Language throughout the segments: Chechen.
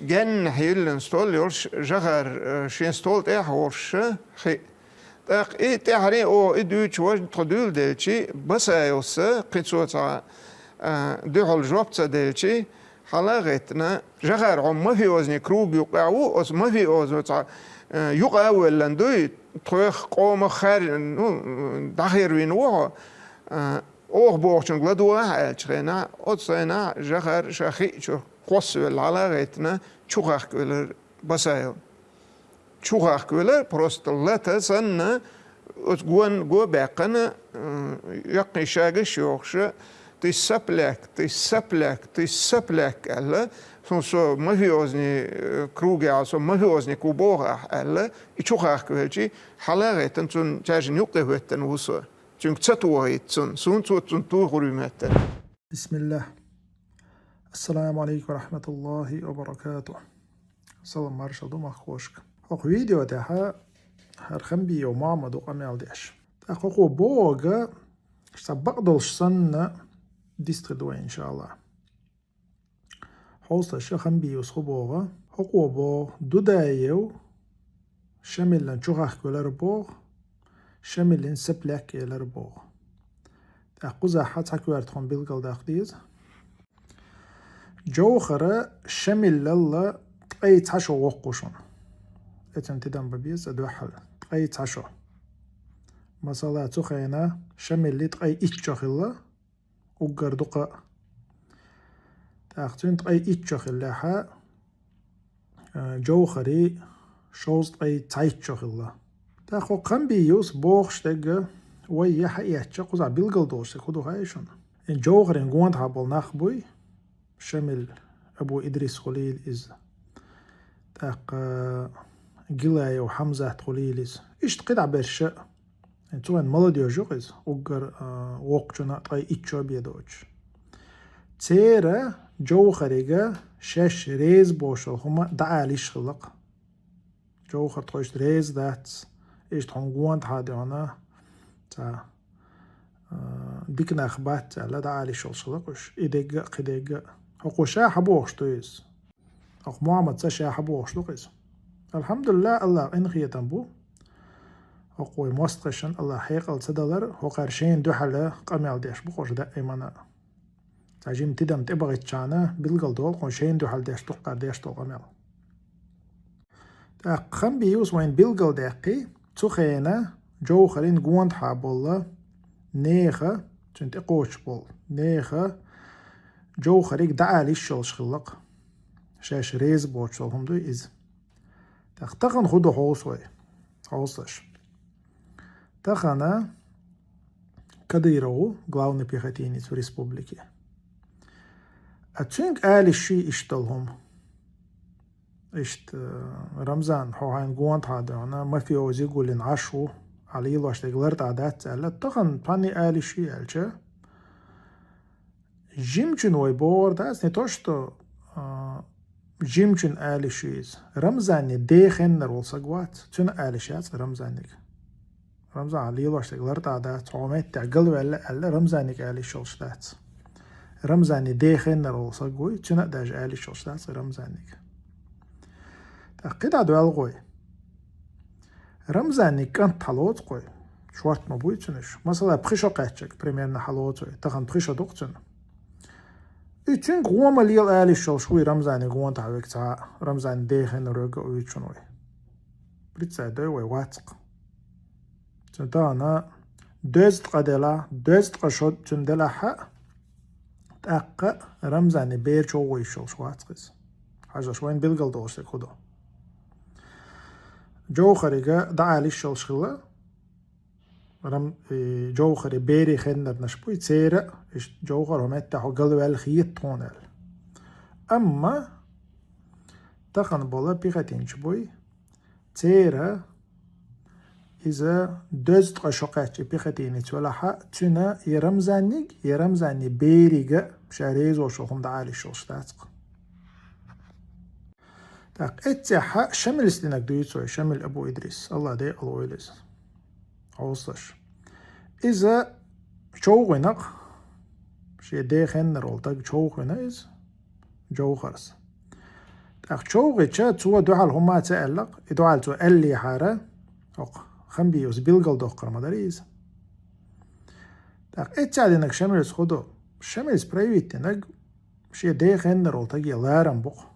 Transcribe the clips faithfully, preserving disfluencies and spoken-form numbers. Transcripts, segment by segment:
Генна хьиллина стол йолуш жахар, э, шен стол тӀехь а волуш хи. ТӀаккха и тӀаьхьарий оха и дуьйцуш важа тхо дуьйладелчи, Басаевса кхин цо цхьа, э, дуьхьал жоп ца делчи, хьала а гӀеттина, жахар хьо мафиозни круг юкъахь ву, оцу мафиозо цхьа, э, юкъа а веллан дуй, тхоьх къомах хар-, ну, дӀахервина ву хьо, э, оха бохучунга ладогӀахьа аьллачу хенахь, оцу хенахь жахар ша хиъчу кхоссавелла хьала а гӀеттина, чу хахкавелар Басаев. Чу хахкавелар, просто лата санна, оцу гон го баьккхина, м, яккхий шагаш йохуша, ты сопляк, ты сопляк, ты сопляк аьлла, сон со мафиозни, э, кругехь, со мафиозник ву боху ахь аьлла, и чу хахкавелчи, хьала а гӀеттина, цунна чаьжна юккъе хӀоьттина ву со. Цуьнга ца тохийта цунна, суна цо цунна тухур ю моьттина. Бисмиллах. Ассаламу алейкум ва рахматуллахи ва баракатух. Салам маршалла ду махкошка. ХӀокху видео тӀехь хӀара Хамбиев Мохьмад ву къамел деш. ТӀаккха хӀокхо бохург цхьа бакъдолуш санна дистхир ду вай, иншаллах. Хьовсалаш, Хамбиевс хӀун боху? ХӀокхо боху, Дудаев Шамилан чу хахкавелар боху, Шамилан сопляк элар боху. ТӀаккха кхузахь цхьа коьрта хӀума билгалдаккха деза. Джовхара Шамиллал ткъе цхьа шо воккху шуна. Эцун тидам бан беза ца дуьхьал. Ткъе цхьа шо. Масала, цу хенахь Шамилли ткъе итт шо хилла, уггар дукха. ТӀаккха цуьнан ткъе итт шо хиллехьа, э, Джовхари шовзткъе цхьайтта шо хилла. ТӀаккха хӀокху Хамбиевс бохуш дерг вай яхьа эцча, кхузахь билгалдолуш дерг хӀун ду хаьий шуна? Э, Джовхарин гондахьа болу нах буй, Шамил Абу Идрис хуьлийла иза. ТӀаккха Гилаев Хьамзат хуьлийла иза. Иштта кхидӀа берш а. Цу вайн молодёжь ю-кх иза, уггар, а, воккхачунна ткъе итт шо бен доцуш. Церан Джовхарига шаьш реза бохуш йолу хӀума дӀаала йиш хилла-кх. Джовхар, тхо иштта реза дац, иштта хьуна гондахьа дуьхьал, цхьа, а, дика нах бац аьлла, дӀаала йиш йолуш хилла-кх уьш, и дерг а, кхин дерг а. ХӀокхо ша хьан бохуш ду иза? ХӀокху Мохьмадца ша хьан бохуш ду-кх иза? Алхьамдулиллах, Аллах къинхетам бу. ХӀокху вай мостагӀашна Аллах хьекъал ца далар, хӀокхара шайна дуьхьал къамел деш бу хӀорш даимана. Цхьа жима тидам тӀебахийтчарна билгалдолу хьуна шайна дуьхьал деш дуккхара деш долу къамел. ТӀаккха Хамбиевс вайна билгалдаьккхи, цу хенахь Джовхарин гондахьа болу нехан, цуьнан тӀекхочуш болу нехан Джовхарига дӀаала йиш йолуш хилла-кх. Шаьш реза боцуш долу хӀума ду иза. ТӀаккха тахана хӀун ду хьовсу вай? Хьовсалаш. Тахана Кадыров ву главный пехотинец в республике. А цуьнга ала йиш ю иштта долу хӀума. Иштта, э, Рамзан, хьо хьайна гондахьа дуьхьал, мафиози гулдина Ӏаш ву, хьан лелош дерг лартӀахь дац аьлла, тахана тхьанна ала йиш ю аьлча, жимачун вай бохур дац, не то что, а, жимачун ала йиш ю иза. Рамзанан ден хеннара волу саг вац, цуьнан ала йиш яц Рамзанниг. Рамзан, хьан лелош дерг лартӀахь дац, хьо меттехь галваьлла аьлла, Рамзанниг ала йиш йолуш дац. Рамзанан ден хеннара волу саг вуй, цуьнан а даже ала йиш йолуш дац Рамзанниг. ТӀаккха кхидӀа доьлху вай. Рамзанниг кӀант хьалоцу-кх вай, шортта ма буй цуьнан уьш. Масала, пхи шо кхаьчнарг примерно хьалоцу вай, тахана пхи шо ду-кх цуьнан. И цуьнга гӀо ма лела ала йиш йолуш вуй Рамзанниг гондахьа верг цхьа а, Рамзанан ден хеннара верг а вуьйцуш ву вай. Представь дой вай, вац-кх. Цуьнан тахана дезткъа делахь, дезткъа шо цуьнан делахь а, тӀаккха Рамзанан бер чӀогӀа йиш йолуш вац-кх иза. Хьажалаш, вайна билгалдолуш дерг хӀун ду? Джовхарига дӀаала йиш йолуш хилла, Рам-, и, Джовхаран берийн хеннарнаш буй, церан а, иштта Джовхар, хьо меттехь хьо галваьлла хета тхуна аьлла. Амма тахана болу пехотинцаш буй, церан иза дезткъа шо кхаьчна пехотинец велахь а, цуьнан я Рамзанниг, я Рамзанан берига ша реза волуш волу хӀума дӀаала йиш йолуш дац-кх. ТӀаккха эццехь Шамилс динарг дуьйцу вай, Шамил Абу Идрис, Аллах декъала войла иза. Хьовсалаш. Иза човхийна-кх, шен ден хеннара волу стаг човхийна иза, Джовхарс. ТӀаккха човхача цо дуьхьал хӀумма а ца аьллакх, и дуьхьал цо аьллехьара, хӀокху Хамбиевс билгалдоккхур ма дара иза. ТӀаккха эццехь динарг Шамилс хӀун ду? Шамилс проявить динарг шен ден хеннара волу стаге ларам бу-кх.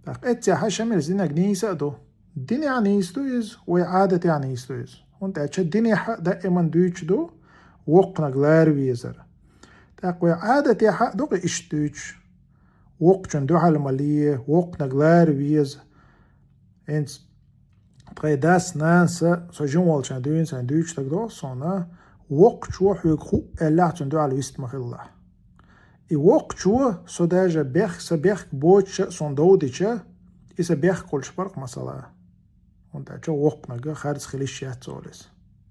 ТӀаккха эццехь Шамилс динарг нийса а ду. Динехь а нийса ду иза, вай Ӏадатехь а нийса ду иза. ХӀунда аьлча динехь а даиман дуьйцуш ду воккханиг лара везар. ТӀаккха вай Ӏадатехь а ду-кх иштта дуьйцуш. Воккхачун дуьхьал ма ле, воккханиг лара веза. ХӀинца тхайн дас, нанас, со жима волчохь дуьйна сайна дуьйцуш стаг доху суна, воккхачо хьоьга хуу аьллехь, цунна дуьхьал вист ма хилалахь. И воккхачо со даже бехк, сан бехк боцуш а суна дов дича, и сан бехк хуьлуш бара-кх масала. ХӀунда аьлча воккханиг харц хила йиш яц олу иза.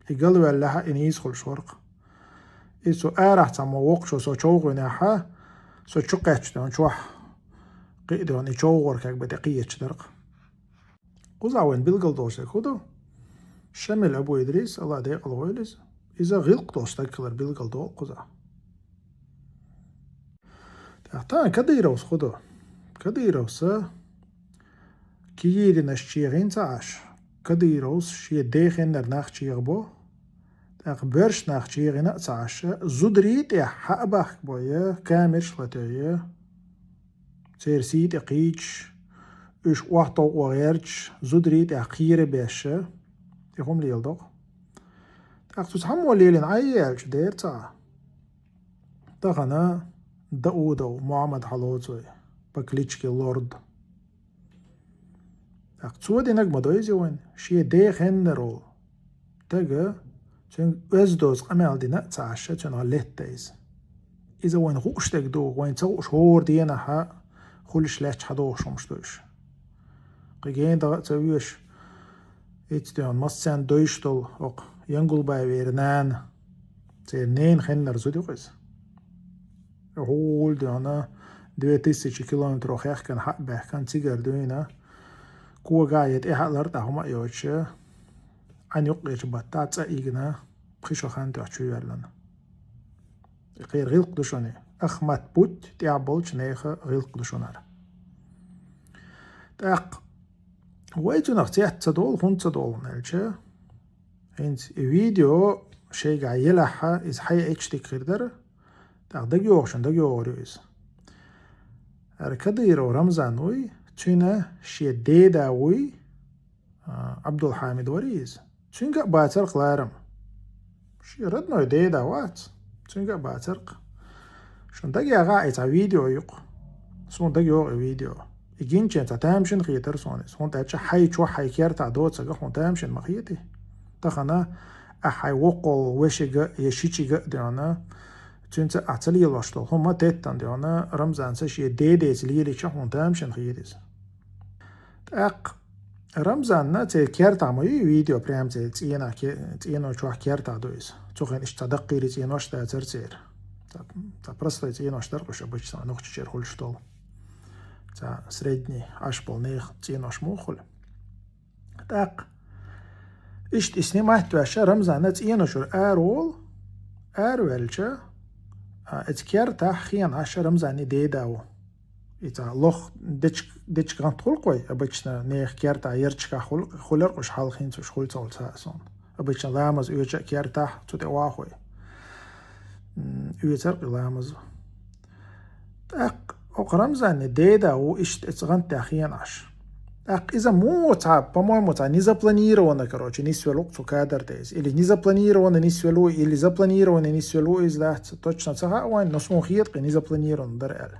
И галваьллехь а и нийса хуьлуш вара-кх. Иза цу арахь цхьаммо воккхачо со човхийнехь а, со чу кхаьчча ден чохь кхиа ден и човхор как бы тӀекхеташ дара-кх. Кхузахь вайна билгалдолуш дерг хӀун ду? Шамил Абу-Идрис, АллахӀ декъала войла иза, иза гӀиллакх долуш стаг хилар билгалдолу кхузахь. ТӀаккха тахана Кадыровс хӀун ду? Кадыровс кегийренаш чехийна ца Ӏаш, Кадыровс шен ден хеннара нах чехабо, тӀаккха боьрша нах чехийна а ца Ӏаш, зударий тӀехь хьа а бахкабой, камераш латий, церан сий тӀе кхийдаш, уьш охьатовкъо гӀерташ, зударий тӀехь кхера а беш, и хӀума леладо-кх. ТӀаккха цу цхьаммо лелийна Ӏай аьлча дера ца Ӏа. Тахана Даудов Мухьаммад хьалоцу вай, по кличке Лорд. ТӀаккха цо динарг ма ду иза вайна, шен ден хеннара волу стага, цуьнга оьзда доцу къамел дина а ца Ӏаш, цуьнан летта иза. Иза вайна хууш дерг ду, вайна ца хууш хӀора денахь а хуьлуш лаьтташ хьадогӀуш хӀумаш ду уьш. Кхин гена даха а ца оьшу, ицца ден массарна девзаш долу хӀокху Янгулбаевера нана, церан ненан хеннара зуда ю-кх иза. ХӀула ден две тысячи километро хаьхкина хьа а баьхкина, цигара дуьйна, когахь я тӀаьхьа а лартӀехь хӀума а йоцуш, Ӏан юккъерчу баттахь цӀа игна, пхи шо хан тоьхна чу йоьллина. Кхера гӀиллакх ду шуна, Ахмат Путь тӀехь болчу нехан гӀиллакх ду шуна хӀара. ТӀаккха вай цунах цец ца долу, хӀунда ца долу аьлча, хӀинца и видео шайгахь елахь а, иза хьайа эчтиг хир дара, тӀаккха дагайогӀучунна дагайогӀур ю иза. ХӀара Кадыров Рамзан вуй, цуьнан шен деда вуй, а, Абдулхьамид вара иза. Цуьнга а бацара-кх ларам. Шен родной деда вац, цуьнга а бацара-кх. Шуна дагайогӀу и цхьа видео ю-кх. Суна дагайогӀу и видео. И гинчийн цхьа тамашийна хетара суна иза. ХӀунда аьлча хьайн чохь, хьайн кертахь доцург хьуна тамашийна ма хетий. Тахана ахь хьайн воккхалла вешига а, я шичига а ден, цуьнца ахь ца лелош долу хӀума теттина ден, Рамзанца шен дедеца лелийча хьуна тамашийна хета иза. ТӀаккха Рамзанна церан кертахь ма ю и видео, прям церан цӀена ке-, цӀено чохь кертахь ду иза. Цу хенахь иштта цхьа даккхийра цӀенош дацара церан. Цхьа, цхьа простой цӀенош дара-кх уьш обычно, Нохчийчуьра хуьлуш долу. Цхьа средний Ӏаш болу нехан цӀенош муха хуьлу. ТӀаккха иштта и снимать ваьлча, Рамзанна цӀено чуьра араволу, араваьлча, а, эцу кертахь хенахь Рамзанан деда ву. И цхьа лох дечиг-, дечиг гӀант хуьлу-кх вай, обычно нехан кертахь ярташкахь хуьлу-, хуьлура-кх уьш хьалха, хӀинца уьш хуьлу ца хуьлу цхьа а суна. Обычно ламаз оьцу а кертахь цу тӀе вахой. М, оьцура-кх и ламаз. ТӀаккха хӀокху Рамзанан деда ву иштта эцу гӀант тӀехь хенахь. ТӀаккха иза муха цхьа, по-моему, цхьа незапланированно, короче, нисвелла ву-кх цу кадр тӀе иза. Или незапланированно нисвелла ву, или запланированно нисвелла ву иза, дац, точно ца хаьа вайн, но суна хета-кх и незапланированно дара аьлла.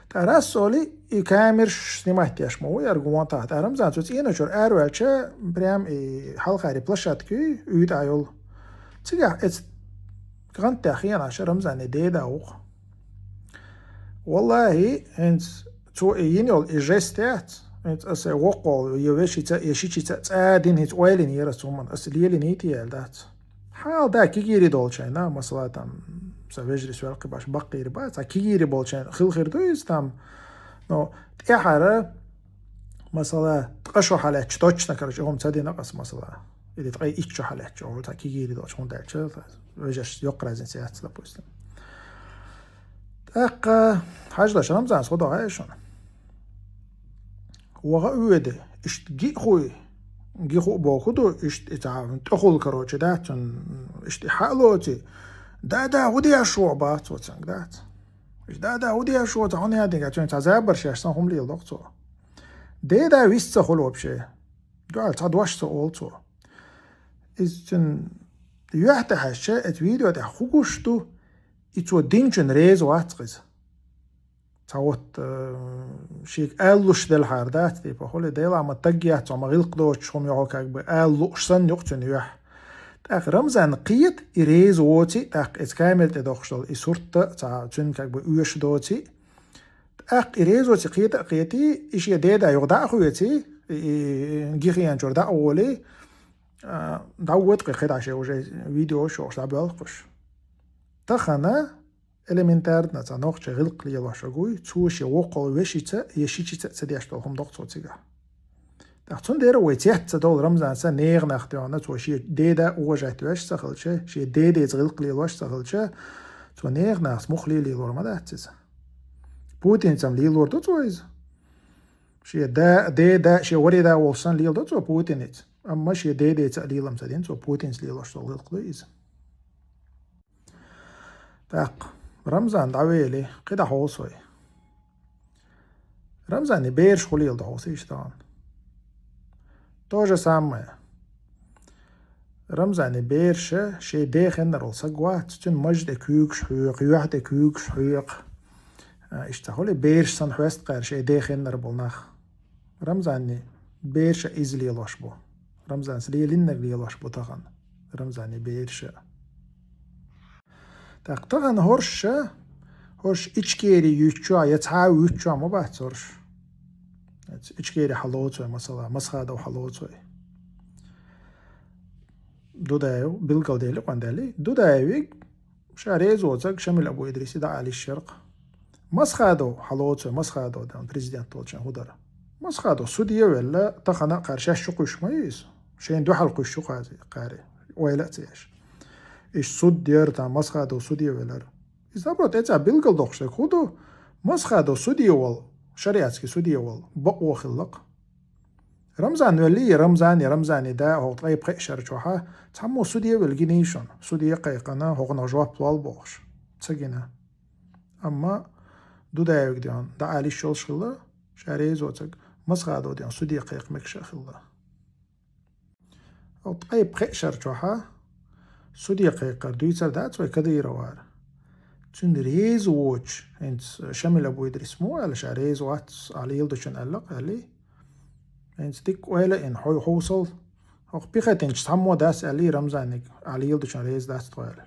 ТӀаккха раз олий, и камераш снимать деш ма ву яра гонахь. ТӀаккха Рамзан цу цӀено чуьра араваьлча, прям и хьалхара площадка ю, уьйтӀа йолу. Цигахь эцу гӀант тӀехь хенахь Рамзанан деда ву-кх. Валлахи, хӀинца цо и йина йолу и жест яц, хӀинца аса воккхалла я вешица, я шичица цӀа дина хӀинца ойла йинера аса хӀуманна, аса лелийнийти аьлла дац. Хьала да кегийри долчу хенахь, масала, там, сан вежарий, соьлкхи баш баккхийра бац, цхьа кегийри болчу хенахь хила хир ду иза там, но тӀаьхьара, масала, ткъа шо хьалаьцча, точно, короче, хӀума ца дина аса, масала. Или ткъе итт шо хьалаьцча, хӀума цхьа кегийри долчу, хӀунда аьлча вежаршца йоккха разница яц, допустим. ТӀаккха, хьажалаш, Рамзанс хӀун до хаьа шуна? ваха а воьду, иштта гиъ хуй, гиъ ху а боху ду, иштта и цхьа тӀехула, короче, дац цун, иштта и хьа а лоций, да-да, хӀу деш ву бац вацанга, дац. Иштта да-да, хӀу деш ву, цхьа хӀун яхьа динга, цуьнан цхьа забар шаьш сан хӀума леладо-кх цо. Деда вист ца хуьлу вообще. Дуьхьал цхьа дош ца олу цо. Иза цуьнан юьхь тӀе хьаьжча, эцу видео тӀехь хӀу гуш ду, и цо динчун реза вац-кх иза. Цхьа вот, э, шега алалуш делхьара дац, типа, хӀули дела, ма таг яц, ма гӀиллакх доцуш хӀума йоху, как бы, ала лууш санна ю-кх цуьнан юьхь. ТӀаккха Рамзанна кхета, и реза воций, тӀаккха эцу камера тӀе дохуш долу и сурт а, цхьа цуьнан, как бы, оьшуш доций. ТӀаккха и реза воций кхета а кхетий, и шен деда юха дӀа а хоьций, и, и гихенчуьра дӀа а волий, а, дӀавоьду-кх кхидӀа шен уже видео шоьш дӀабоьлхуш. Тахана элементарно цхьа нохчи гӀиллакх лелош вуй, цо шен воккхал вешица я шичица а ца деш долу хӀума ду-кх цо цигахь. ТӀаккха цундела вай цец ца долу Рамзанца нехан нах тӀе вахана, цо шен деда уважать веш ца хилча, шен дедеца гӀиллакх лелош ца хилча, цо нехан нахаца муха лелор ма дац иза. Путинцам лелор ду цо иза. Шен да, деда, шен варе да волуш санна леладо цо Путинца. Амма шен дедеца а лелам ца дина цо Путинца лелош долу гӀиллакх ду иза. ТӀаккха Рамзан дӀавели, кхидӀа хьовсу вай. Рамзанан бераш хӀу леладо хьовсийша тахана. То же самое. Рамзанан бераша шен ден хеннара волу саг вац, цуьнан маж тӀе куьйгаш хьоькху, юьхь тӀе куьйгаш хьоькху. А, иштта хӀули бераш санна хьоьсту кхара шен ден хеннара болу нах. Рамзанан бераша иза лелош бу. Рамзанца лелийнарг лелош бу тахана Рамзанан бераша. ТӀаккха тахана хӀорш, хӀорш Ичкери юьйцучохь я цхьа а юьйцучохь ма бац хӀорш. Ичкери хьалоцу вай, масала, Масхадов хьалоцу вай. Дудаев, билгалдели, къанделли, Дудаевиг ша реза воцург Шамил Абу-Идриси дӀа алиш яра-кх. Масхадов хьалоцу вай, Масхадов дан президент волчун хӀу дара. Масхадов суде а велла, тахана а кхара шаьш чу кхуьйсуш ма ю иза. Шайна дуьхьал кхуьйсуш ю кхази, кхари, ойла а ца еш. Иштта суд яра тхан, Масхадов суде а велара. Иза, наоборот, эцӀа билгалдоккхуш дерг хӀу ду, Масхадов суде волу, шариатский суде волу, бакъо хилла-кх. Рамзан велли, я Рамзан, я Рамзанан да, хӀокху ткъе пхеа шар чохьа, цхьаммо суде велла гиний шуна, суде кхайкхина, хӀокхунах жоп лол бохуш. Ца гина. Амма Дудаевиг ден дӀа алиш йолуш хилла, ша реза воцург, Масхадов ден суде кхайкха мегаш а хилла. ХӀокху ткъе пхеа шар чохьа суде кхайкхар дуьйцур дац вай Кадыровара. Цуьнан реза воцуш, хӀинца Шамил Абу-Идрис мо аьлла, ша реза вац, ахьа леладечун аьлла-кх, аьлли. ХӀинца дикка ойла а йина, хьо-, хьовсал, хӀокху пехотинцаш цхьаммо дац аьлли Рамзаниг, ахьа леладечун реза дац тхо аьлла.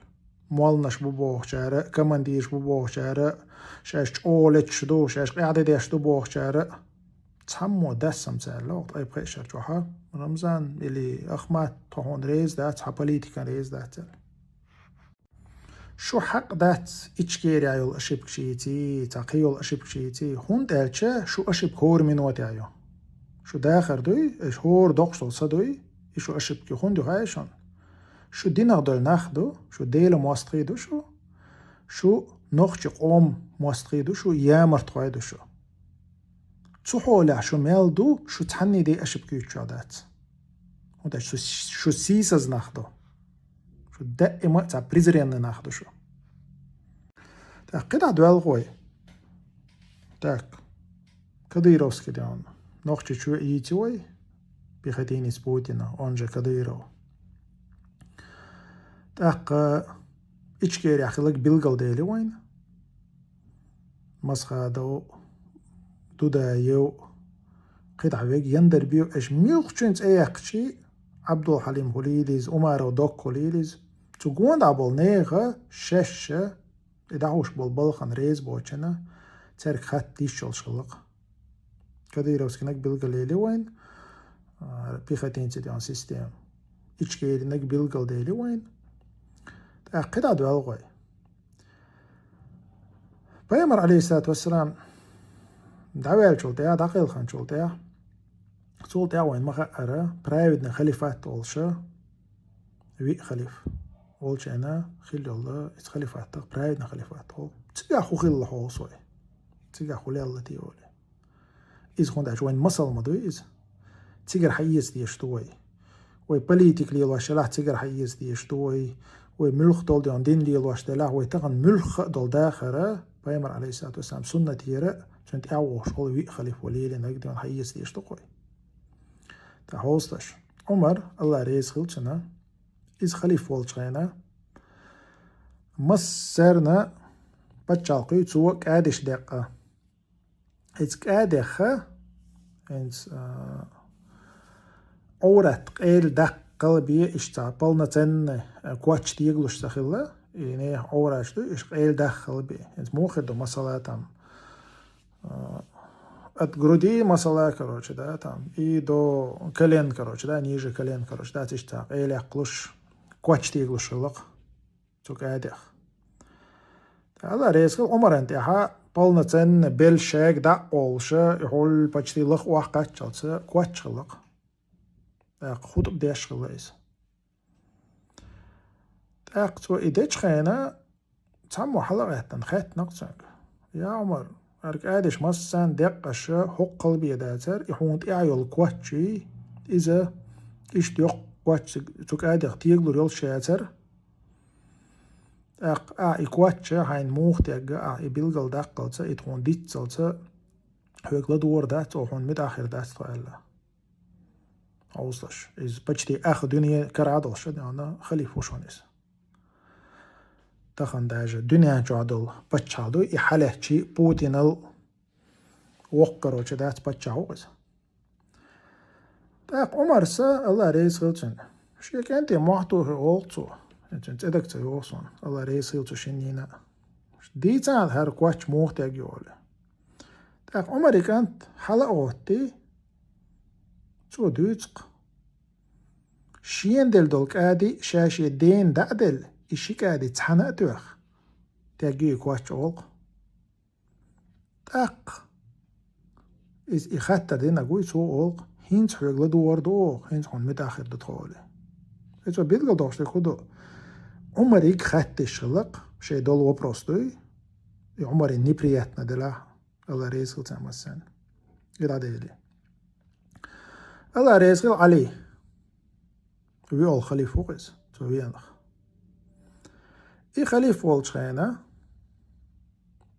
Молланаш бу бохучара а, командираш бу бохучара а, шаьш чӀогӀа леташ ду, шаьш къаьхьа де деш ду бохучара а. Цхьаммо дац-м ца аьлла, хӀокху ткъе пхеа шар чохьа, Рамзан или Ахмат, тхо хьуна реза дац, хьан политикана реза дац аьлла. Шу хьакъ дац Ичкерехь йолу ошибкаш йийций, цхьа кхин йолу ошибкаш йийций, хӀунда аьлча шу ошибка хӀора минотехь ю. Шу дахар дуй, аша хӀора доккхуш долу са дуй, и шу ошибка ю, хӀунда ю хаьий шуна? Шу динах долу нах ду, шу Делан мостагӀий ду шу, шу нохчийн къоман мостагӀий ду шу, ямартхой ду шу. Цу хьолехь шу мел ду, шу цхьанний де ошибка юьйцуш дац. ХӀунда аьлча шу, шу сийсаз нах ду. Шу даима а цхьа презренный нах ду шу. ТӀаккха кхидӀа доьлху вай. Так, Кадыровский ден Нохчийчоь йийци вай, пехотинец Путина, он же Кадыров. ТӀаккха Ичкерехь хилларг билгалдели вайна. Масхадов, Дудаев, кхидӀа верг, Яндарбиев, аша муьлххачун цӀе яьккхича, Абдулхьалим хӀу лелийла иза, Умаров Докка хӀу лелийла иза. Цу гондӀа болу нехан шаьш а, и дӀахьуш болу балхана реза боцучунна, цаьрга хатта йиш йолуш хилла-кх. Кадыровскийнаг билгалели вайна, а, пехотинцийн система. Ичкеринаг билгалдели вайна. ТӀаккха кхидӀа доьлху вай. Пайхамар, алейхиссалату вассалам, дӀаваьллачул тӀаьхьа, дӀакхелхинчул тӀаьхьа, цул тӀаьхьа вайна ма хаьара, праведный халифат олуш виъ халифа. Волчу хенахь хилла йолу иза халифатах праведный халифат олу. Цигахь хӀун хилла хьовсу вай? Цигахь хӀун лелла те олий? Иза хӀунда аьлча вайн масал ма дуй иза. Цигара хьаэца дезаш ду вай. Вай политика лелош делахь, цигара хьаэца дезаш ду вай. Вай муьлха долу ден дин лелош делахь, вай тахана муьлхха а долу дахар, пайхамар, алейхиссалату вассалам, суннатера, цуьнан тӀаьхьа вогӀуш волу виъ халифо лелийнарг ден хьаэца дезаш ду вай. ТӀаккха хьовсалаш. Ӏумар, Аллах реза хила цунна, иза халиф волчу хенахь, массарна пачхьалкхе цо кӀадеш декъна. Иза кӀадехха, хӀинца, а, Ӏоврат къайла даккхал бен, иштта цхьа полноценный, а, коч тегалуш ца хилла, и нехан Ӏовраташ ду, иштта къайла даххал бен. ХӀинца муха хир ду масала там, а, от груди масала, короче, да, там, и до колен, короче, да, ниже колен, короче, да, иштта цхьа къайла яккхалуш, коч тегалуш хилла-кх. Цу кӀадех. Аллах реза хила Ӏумаран тӀаьхьа полноценный белшаг дӀа а олуш, и хьул почти лаха охьакхаччалца коч хилла-кх. ТӀаккха хутӀба деш хилла иза. ТӀаккха цо и дечу хенахь, цхьаммо хьала а гӀаьттина, хаьттина-кх цуьнга: «Я Ӏумар, хӀара кӀадеш массарна декъна, хӀокху кхалбе дацара, и хьуна тӀехь йолу коч, иза иштта йоккха коч цу кӀадех тегалур йолуш яцара. ТӀаккха ахь и коч хьайна муха тегга, ахь и билгал даккхалца, и тхуна диццалца, хьоьга ладогӀур дац, оха хьуна муьтӀахь хир дац тхо», — аьлла. Хьовсалаш. Иза почти ах дуьне кара а долуш, халиф ву шуна иза. Тахана даже дуьнен чохь долу паччахь ду, и хьалечи Путинал воккха, короче, дац, паччахь ву иза. ТӀаккха Ӏумарса, Аллах реза хила цуьнан, шен кӀентий мохь тухий олу цо, цуьнан цӀе дага ца йогӀу суна, Аллах реза хила цу шиннина. Дийцахьа хӀара коч муха тегга олий. ТӀаккха Ӏумаран кӀант хьала а гӀоттий, цо дуьйцу-кх. Шена делла долу кӀади ша шен дена дӀа а делла, и ши кӀади цхьаьна а тоьхна, тегга ю и коч олу-кх. ТӀаккха иза и хаттар динарг вуй, цо олу-кх: «ХӀинца хьоьга ладогӀур ду оха, хӀинца хьуна муьтӀахь хир ду тхо», — олий. И цо билгал дохуш дерг хӀун ду? Ӏумариг хатташ хилла-кх, шайн долу вопрос дуй, и Ӏумаран неприятно делахь, Аллах реза хила царна массарна. И дӀадели. Аллах реза хила Ӏали. ВиъолгӀа халиф ву-кх иза, цо веанах. И халиф волчу хенахь,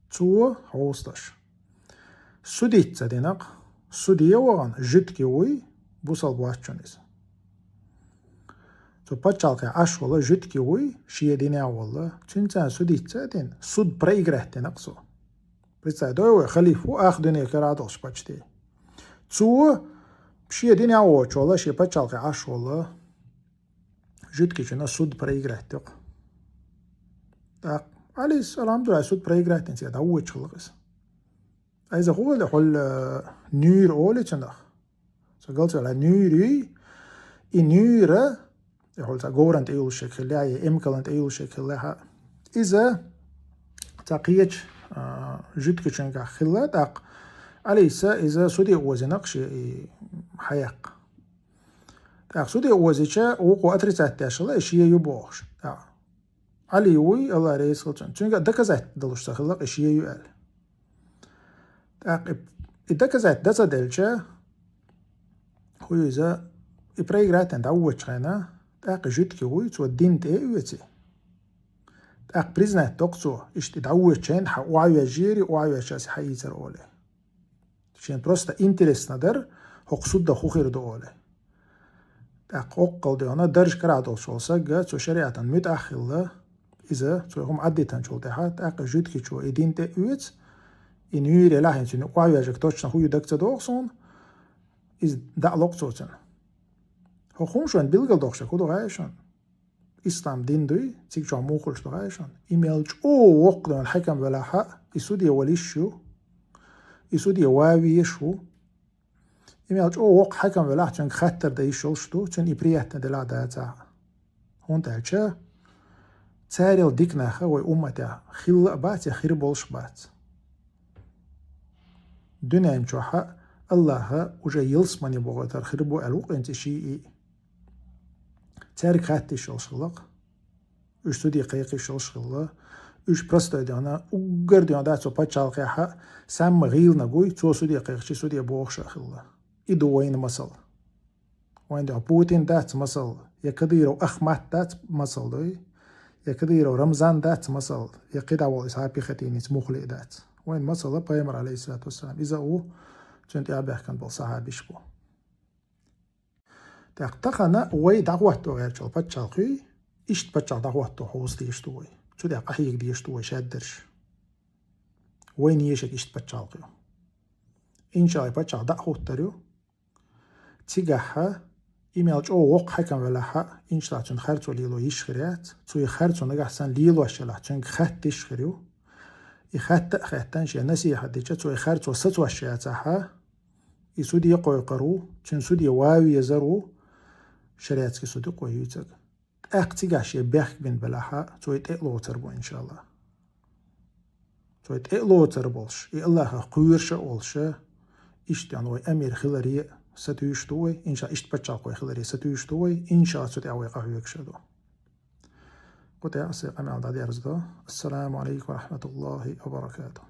цо, хьовсалаш, судить ца дина-кх, суде а вахана, жуьгти вуй, бусалба вац шуна иза. Цу пачхьалкхехь Ӏаш волу жуьгти вуй, шен динехь волу, цуьнца судить ца а дина, суд проиграть дина-кх цо. Представь, дой вай, халиф ву, ах дуьне кара а долуш почти. Цо шен динехь воцуш волу, шен пачхьалкхехь Ӏаш волу жуьгтичунна суд проиграть дина-кх. ТӀаккха Ӏалис, алхьамдулиллахӀ, суд проиграть дина, цигахь дӀавоьдуш хилла-кх иза. Иза хӀун ду, хьуьлла нуьйр олий цунах? Со галцвелла нуьйр юй, и нуьйр, и хьуьлла цхьа говрана тӀе йолуш ерг хилла, я эмкалана тӀе йолуш ерг хилла хьа. Иза цхьа кхечу, а, жуьгтичуьнгахь хилла, тӀаккха Ӏалиса иза суде озийна-кх шен и хьаяккха. ТӀаккха суде озийча, вукхо отрицать деш хилла, и шен ю бохуш. ТӀаккха Ӏали вуй, Аллах реза хила цунна. Цуьнга доказать далуш ца хилла-кх и шен ю аьлла. ТӀаккха и, и доказать дан ца делча, хӀун ю иза, и проиграть дина дӀавоьдучу хенахь, тӀаккха и жуьгти вуй, цо дин тӀе а оьций. ТӀаккха признать до-кх цо, иштта и дӀавоьдучу хенахь хьан охьавоьжнера, охьавоьжча аса хьаийцар олий. Шен просто интересно дара, хӀокху судда хӀун хир ду олий. ТӀаккха хӀоккхул дена дарж карахь долуш волу сагга цу шариатан муьтӀахь а хилла, иза цо хӀума Ӏаддитанчул тӀаьхьа, тӀаккха жуьгтичо и дин тӀе а оьцу, и нуьйр елахь, хӀинца цуьнан охьавоьжнарг точно хӀун ю дага ца догӀу суна, иза дӀа а ло-кх цо цуьнан. ХӀокху хӀума шуна билгал дохуш дерг хӀун ду хаьий шуна? Ислам дин дуй, цига чохь муха хуьлуш ду хаьий шуна? И мел чӀогӀа воккха дена хьаькам велахь а, и суде вала йиш ю, и суде ван везаш ву. И мел чӀогӀа воккха хьаькам велахь, цуьнга хаттар дан йиш йолуш ду, цуьнан и приятно делахь, дацахь а. ХӀунда аьлча царел дика нах вай умматехь хилла а бац, я хир болуш а бац. Дуьнен чохь а Аллаха уже ялсамане бохуьйтур хир бу аьлла ву-кх хӀинца и шиъ. Цаьрга хатта йиш йолуш хилла-кх. Уьш суде кхайкха йиш йолуш хилла. Уьш простой дена, уггар дена дац цо паччахьалкхехьа, сам ма гӀийланагуй, цо суде кхайкхачи суде бохуш а хилла. И ду вайна масал. Вайн дуьхьа Путин дац масал, я Кадыров Ахмат дац масал дой, я Кадыров Рамзан дац масал, я кхидӀа волу и схьа пехотинец муххале а дац. Вайн масала пайхамар, алейхиссалату вассалам, иза а ву, цуьнан тӀехь баьхкина болу сахьабиш бу. ТӀаккха тахана вай дӀахӀотто гӀертачу паччахьалкхий, иштта паччахь дӀахӀотто хьовса дезаш ду вай. Цу тӀехь къахьега дезаш ду вай шаддарш. Вайна ешаг иштта паччахьалкхий. Иншалла, паччахь дӀа а хӀуттур ю. Цигахьа, и мел чӀогӀа воккха хьаькам велахьа, иншалла, цуьнан харцо лело йиш хир яц. Цу и харцо нагахь санна лелош елахь, цуьнга хатта йиш хир ю. И хатта а хаьттина, шен насихьат дича, цу и харцо сацош яцахьа, и суде кхойкхур ву, цуьнан суде ван везар ву, шариатский суд кхойкхуьйтург. ТӀаккха цигахь шен бехк бина белахьа, цо и тӀе а лоцур бу, иншалла. Цо и тӀе а лоцур болуш, и Аллахах кхоьруш а волуш, иштта вай амир хиларе а сатуьйсуш ду вай, иншалла, иштта паччахьалкхой хиларе а сатуьйсуш ду вай, иншалла, цу тӀехь вай къахьоьгуш а ду. Кху тӀехь аса къамел дӀадерзадо. Ассаламу алейкум ва рахматуллахи ва баракатух.